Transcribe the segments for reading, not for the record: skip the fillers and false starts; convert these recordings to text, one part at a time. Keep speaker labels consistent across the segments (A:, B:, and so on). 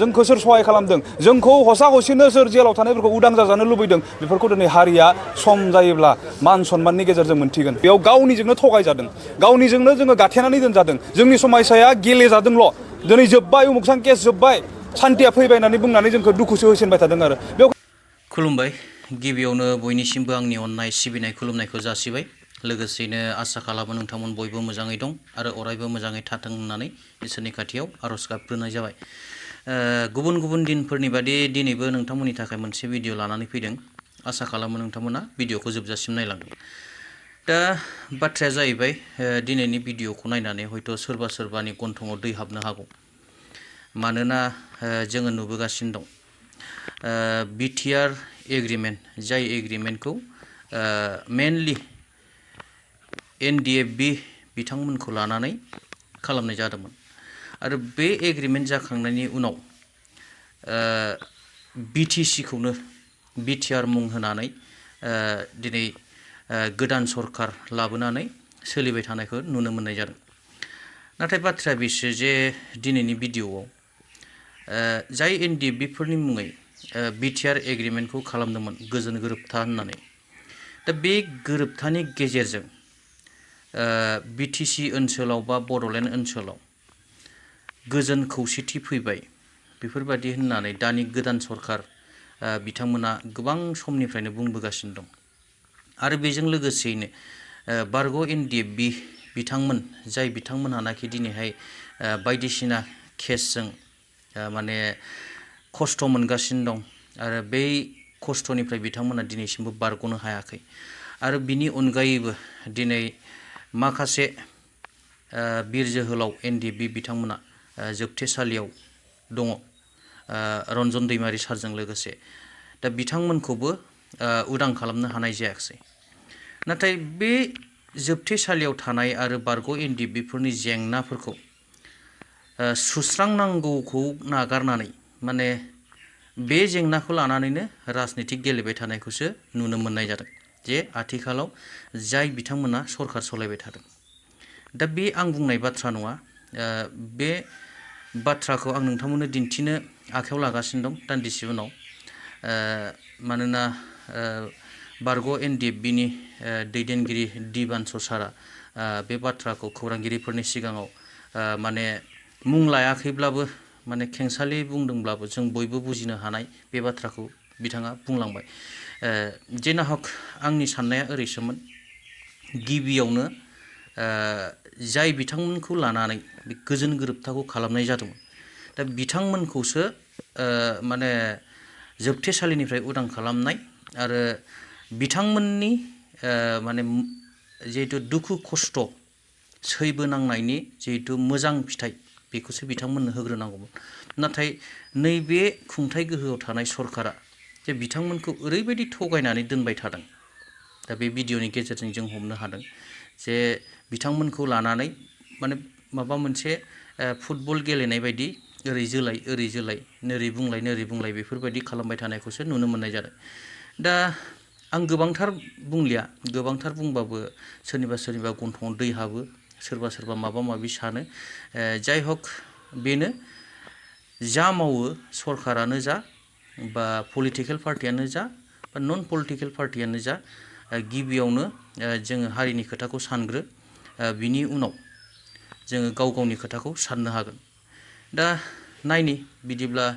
A: जोंखौ सोर सहाय खालामदों जोंखौ हसा हसिनो सोर जेलाव थानायफोरखौ उदां जाजानो लुबैदों बेफोरखौ दिनै हारिया सम जायोब्ला मान सन्माननि गेजेरजों मोनथिगोन बेयाव गावनिजोंनो थगायजादों गावनिजोंनो जोङो गाथेनानै दोनजादों जोंनि समायसाया गेलेजादोंल' दिनै जोब्बाय उमुकसां केस जोब्बाय सान्तिया फैबाय होननानै बुंनानै जोंखौ दुखुसो होसिनबाय थादों आरो बेयाव
B: खुलुमबाय गिबियावनो बयनिसिमबो आंनि अननाय सिबिनाय खुलुमनायखौ जासिबाय लोगोसेनो आसा खालामो नोंथांमोन बयबो मोजाङै दं आरो अरायबो मोजाङै थाथों होननानै इसोरनि खाथियाव आरज गाबग्रोनाय जाबाय गुबुन गुबुन दिनफोरनि बादि दिनैबो नोंथांमोननि थाखाय मोनसे भिडिअ लानानै फैदों आसा खालामो नोंथांमोना भिडिअखौ जोबजासिम नायलांदों दा बाथ्राया जाहैबाय दिनैनि भिडिअखौ नायनानै हयथ' सोरबा सोरबानि गन्थङाव दै हाबनो हागौ मानोना जोङो नुबोगासिनो दं बिटिआर एग्रिमेन्ट जाय एग्रिमेन्टखौ मेनलि एनडिएफबि बिथांमोनखौ लानानै खालामनाय जादोंमोन आरो बे एग्रिमेन्ट जाखांनायनि उनाव बिटिसिखौनो बिटिआर मुं होनानै दिनै गोदान सरखार लाबोनानै सोलिबाय थानायखौ नुनो मोननाय जादों नाथाय बाथ्राया बेसो जे दिनैनि भिडिअआव जाय एनडिएफबिफोरनि मुङै बिटिआर एग्रिमेन्टखौ खालामदोंमोन गोजोन गोरोबथा होननानै दा बे गोरोबथानि गेजेरजों बिटिसि ओनसोलाव बा बड'लेण्ड ओनसोलाव गोजोन खौसेथि फैबाय बेफोरबायदि होननानै दानि गोदान सरखार बिथांमोना गोबां समनिफ्रायनो बुंबोगासिनो दं आरो बेजों लोगोसेयैनो बारग' एनडिएफबि बिथांमोन जाय बिथांमोनहानाखि दिनैहाय बायदिसिना केसजों माने खस्थ' मोनगासिनो दं आरो बै खस्थ'निफ्राय बिथांमोना दिनैसिमबो बारग'नो हायाखै आरो बिनि अनगायैबो दिनै माखासे बिर जोहोलाव एनडिएफबि बिथांमोना जोबथेसालियाव दङ रन्जन दैमारि सारजों लोगोसे दा बिथांमोनखौबो उदां खालामनो हानाय जायाखिसै नाथाय बे जोबथेसालियाव थानाय आरो बारग' एनडिएफबिफोरनि जेंनाफोरखौ सुस्रांनांगौखौ नागारनानै माने बे जेंनाखौ लानानैनो राजनितिक गेलेबाय थानायखौसो नुनो मोननाय जादों जे आथिखालाव जाय बिथांमोना सरखार सालायबाय थादों दा बे आं बुंनाय बाथ्रा नङा बे बाथ्राखौ आं नोंथांमोननो दिन्थिनो आखायाव लागासिनो दं दान्दिसे उनाव मानोना बारग' एनडिएफबिनि दैदेनगिरि दिबानस सारा बे बाथ्राखौ खौरांगिरिफोरनि सिगाङाव माने मुं लायाखैब्लाबो माने खेंसालि बुंदोंब्लाबो जों बयबो बुजिनो हानाय बे बाथ्राखौ बिथाङा बुंलांबाय जेनाहक आंनि साननाया ओरैसोमोन गिबियावनो जाय बिथांमोनखौ लानानै बे गोजोन गोरोबथाखौ खालामनाय जादोंमोन दा बिथांमोनखौसो माने जोबथेसालिनिफ्राय उदां खालामनाय आरो बिथांमोननि माने जिहेतु दुखु खस्थ' सैबोनांनायनि जिहेतु मोजां फिथाइ बेखौसो बिथांमोननो होग्रोनांगौमोन नाथाय नैबे खुंथाय गोहोआव थानाय सरकारा जे बिथांमोनखौ ओरैबायदि थगायनानै दोनबाय थादों दा बे भिडिअनि गेजेरजों जों हमनो हादों जे बिथांमोनखौ लानानै माने माबा मोनसे फुटबल गेलेनाय बायदि ओरै जोलाय नोरै बुंलाय बेफोरबायदि खालामबाय थानायखौसो नुनो मोननाय जादों दा आं गोबांथार बुंलिया गोबांथार बुंबाबो सोरनिबा गन्थङाव दै हाबो सोरबा माबा माबि सानो जाय हक बेनो जा मावो सरकारानो जा बा पलिटिकेल पार्टियानो जा बा नन पलिटिकेल पार्टियानो जा गिबियावनो जोङो हारिनि खोथाखौ सानग्रो बिनि उनाव जोङो गाव गावनि खोथाखौ साननो हागोन दा नायनि बिदिब्ला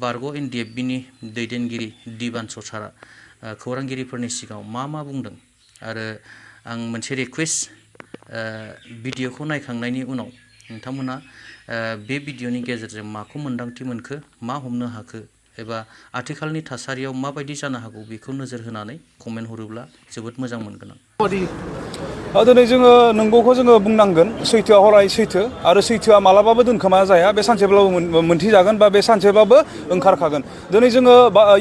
B: बारग' एनडिएफबिनि दैदेनगिरि दिबानस सारा खौरांगिरिफोरनि सिगाङाव मा बुंदों आरो आं मोनसे रिकुवेस्ट भिडिअखौ नायखांनायनि उनाव नोंथांमोना बे भिडिअनि गेजेरजों माखौ मोन्दांथि मोनखो मा हमनो हाखो एबा आथिखालनि थासारियाव माबायदि जानो हागौ बेखौ नोजोर होनानै कमेन्ट हरोब्ला जोबोद मोजां मोनगोन आं
A: दिनै जोङो नंगौखौ जोङो बुंनांगोन सैथोआ हराय सैथो आरो सैथोआ मालाबाबो दोनखोमा जाया बे सानसेब्लाबो मोनथिजागोन बा बे सानसेब्लाबो ओंखारखागोन दिनै जोङो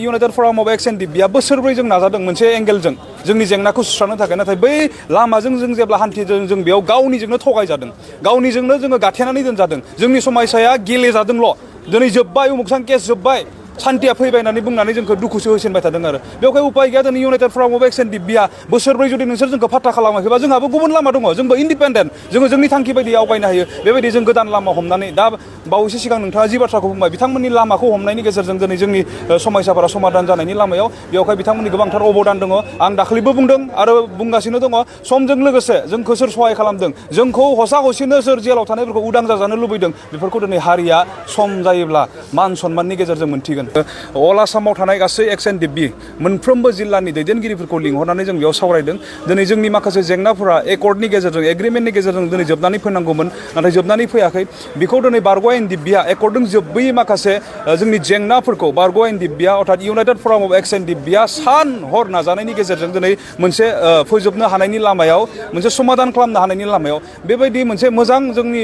A: इउनाइटेड फराम अफ एक्स-एनडीएफबिआ बोसोरब्रै जों नाजादों मोनसे एंगेलजों जोंनि जेंनाखौ सुस्रांनो थाखाय नाथाय बै लामाजों जों जेब्ला हान्थिदों जों बेयाव गावनिजोंनो थगायजादों गावनिजोंनो जोङो गाथेनानै दोनजादों जोंनि समायसाया गेलेजादोंल' दिनै जोब्बाय उमुकसां केस जोब्बाय सान्थिया फैबाय होननानै बुंनानै जोंखौ दुखुसो होसिनबाय थादों आरो बेवहाय उपाय गैया दिनै इउनाइटेड फराम अफ एक्स-NDFBआ बोसोरब्रै जुदि नोंसोर जोंखौ फात्ता खालामाखैबा जोंहाबो गुबुन लामा दङ जोंबो इन्डिपेन्डेन्ट जोङो जोंनि थांखि बायदि आवगायनो हायो बेबायदि जों गोदान लामा हमनानै दा बावैसो सिगां नोंथाङा जि बाथ्राखौ बुंबाय बिथांमोननि लामाखौ हमनायनि गेजेरजों दिनै जोंनि समस्याफोरा समाधान जानायनि लामायाव बेवहाय बिथांमोननि गोबांथार अबदान दङ आं दाखालिबो बुंदों आरो बुंगासिनो दङ समजों लोगोसे जोंखौ सोर सहाय खालामदों जोंखौ हसा हसिनो सोर जेलाव थानायफोरखौ उदां जाजानो लुबैदों बेफोरखौ दिनै हारिया सम जायोब्ला मान सन्माननि गेजेरजों मोनथिगोन अल आसामाव थानाय गासै Ex-NDFB मोनफ्रोमबो जिल्लानि दैदेनगिरिफोरखौ लिंहरनानै जों बेयाव सावरायदों दिनै जोंनि माखासे जेंनाफोरा एकर्डनि गेजेरजों एग्रिमेन्टनि गेजेरजों दिनै जोबनानै फैनांगौमोन नाथाय जोबनानै फैयाखै बेखौ दिनै बारग' NDFBआ एकर्डजों जोबबोयै माखासे जोंनि जेंनाफोरखौ बारग' NDFBआ अर्थात इउनाइटेड फराम अफ Ex-NDFBआ सान हर नाजानायनि गेजेरजों दिनै मोनसे फोजोबनो हानायनि लामायाव मोनसे समाधान खालामनो हानायनि लामायाव बेबायदि मोनसे मोजां जोंनि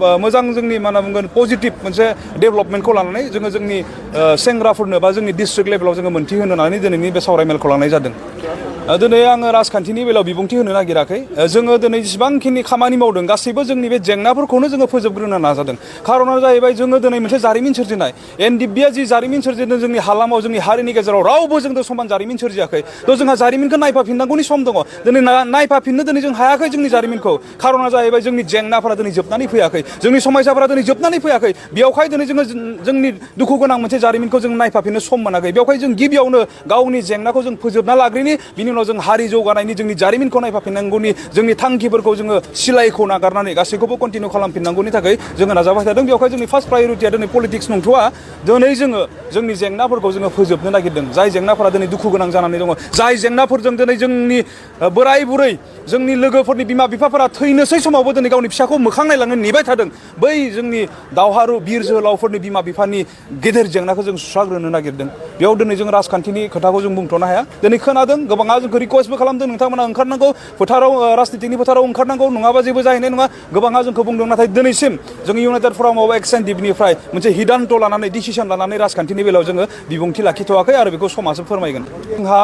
A: मा होनना बुंगोन पजिटिभ मोनसे डेभेलपमेन्टखौ लानानै जोङो जोंनि सेंग्राफोरनो बा जोंनि डिस्ट्रिक्ट लेभेलाव जोङो मोनथिहोनो होननानै दिनैनि बे सावरायमेलखौ लानाय जादों दिनै आङो राजखान्थिनि बेलायाव बिबुंथि होनो नागिराखै जोङो दिनै जेसेबांखिनि खामानि मावदों गासैबो जोंनि बे जेंनाफोरखौनो जोङो फोजोबग्रोनो नाजादों खार'ना जाहैबाय जोङो दिनै मोनसे जारिमिन सोरजिनाय NDFBआ जि जारिमिन सोरजिदों जोंनि हालामाव जोंनि हारिनि गेजेराव रावबो जोंजों समान जारिमिन सोरजियाखै थ' जोंहा जारिमिनखौ नायफाफिननांगौनि सम दङ दिनै नायफाफिननो दिनै जों हायाखै जोंनि जारिमिनखौ खार'ना जाहैबाय जोंनि जेंनाफोरा दिनै जोबनानै फैयाखै जोंनि समस्याफोरा दिनै जोबनानै फैयाखै बेयावहाय दिनै जोङो जोंनि दुखु गोनां मोनसे जारिमिनखौ जों नायफाफिननो सम मोनाखै बेवहाय जों गिबियावनो गावनि जेंनाखौ जों फोजोबना लाग्रोनि बिनि उनाव जों हारि जौगानायनि जोंनि जारिमिनखौ नायफाफिननांगौनि जोंनि थांखिफोरखौ जोङो सिलायखौ नागारनानै गासैखौबो कन्टिनिउ खालामफिननांगौनि थाखाय जोङो नाजाबाय थादों बेवहाय जोंनि फार्स्ट प्रायरिटिया दिनै पलिटिक्स नंथ'आ दिनै जोङो जोंनि जेंनाफोरखौ जोङो फोजोबनो नागिरदों जाय जेंनाफोरा दिनै दुखु गोनां जानानै दङ जाय जेंनाफोरजों दिनै जोंनि बोराय बुरै जोंनि लोगोफोरनि बिमा बिफाफोरा थैनोसै समावबो दिनै गावनि फिसाखौ मोखां नायलांनो नेबाय थादों बै जोंनि दावहारु बिर जोहोलावफोरनि बिमा बिफानि गेदेर जेंनाखौ जों सुस्रांग्रोनो नागिरदों बेयाव दिनै जों राजखान्थिनि खोथाखौ जों बुंथ'नो हाया दिनै खोनादों गोबाङा जोंखौ रिकुवेस्टबो खालामदों नोंथांमोना ओंखारनांगौ फोथाराव राजनितिनि फोथाराव ओंखारनांगौ नङाबा जेबो जाहैनाय नङा गोबाङा जोंखौ बुंदों नाथाय दिनैसिम जों इउनाइटेड फराम अफ Ex-NDFBनिफ्राय मोनसे हिदान्त लानानै डिसिसन लानानै राजखान्थिनि बेलायाव जोङो बिबुंथि लाखिथ'वाखै आरो बेखौ समासो फोरमायगोन जोंहा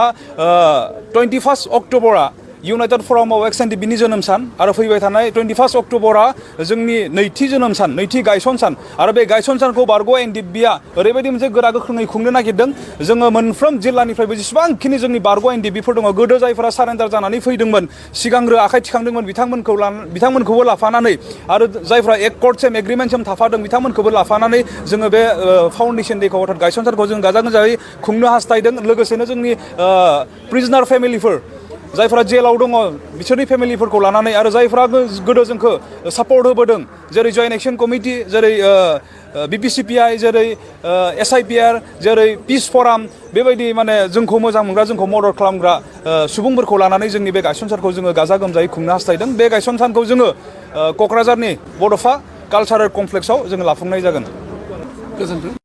A: 21 अक्ट'बरा इउनाइटेड फराम अफ Ex-NDFBनि जोनोम सान आरो फैबाय थानाय 21 अक्ट'बरा जोंनि नैथि जोनोम सान नैथि गायसन सान आरो बे गायसन सानखौ बारग' NDFBआ ओरैबायदि मोनसे गोरा गोख्रोङै खुंनो नागिरदों जोङो मोनफ्रोम जिल्लानिफ्रायबो जेसेबांखिनि जोंनि बारग' NDFBफोर दङ गोदो जायफोरा सारेन्डार जानानै फैदोंमोन सिगांग्रो आखाइ थिखांदोंमोन बिथांमोनखौबो लाफानानै आरो जायफ्रा एकर्डसिम एग्रिमेन्टसिम थाफादों बिथांमोनखौबो लाफानानै जोङो बे फाउन्डेसन डेखौ अर्थात गायसन सानखौ जों गाजा गोमजायै खुंनो हास्थायदों लोगोसेनो जोंनि प्रिजनार फेमिलिफोर जायफोरा जेलाव दङ बिसोरनि फेमिलिफोरखौ लानानै आरो जायफोरा गोदो जोंखौ सापर्ट होबोदों जेरै जयेन्ट एक्सन कमिटि जेरै BPCPI जेरै SIPR जेरै पिस फराम बेबायदि माने जोंखौ मोजां मोनग्रा जोंखौ मदद खालामग्रा सुबुंफोरखौ लानानै जोंनि बे गायसन सानखौ जोङो गाजा गोमजायै खुंनो हास्थायदों बे गायसन सानखौ जोङो क'क्राझारनि बड'फा कालचारेल कमप्लेक्सआव जोङो लाफुंनाय जागोन गोजोन्थों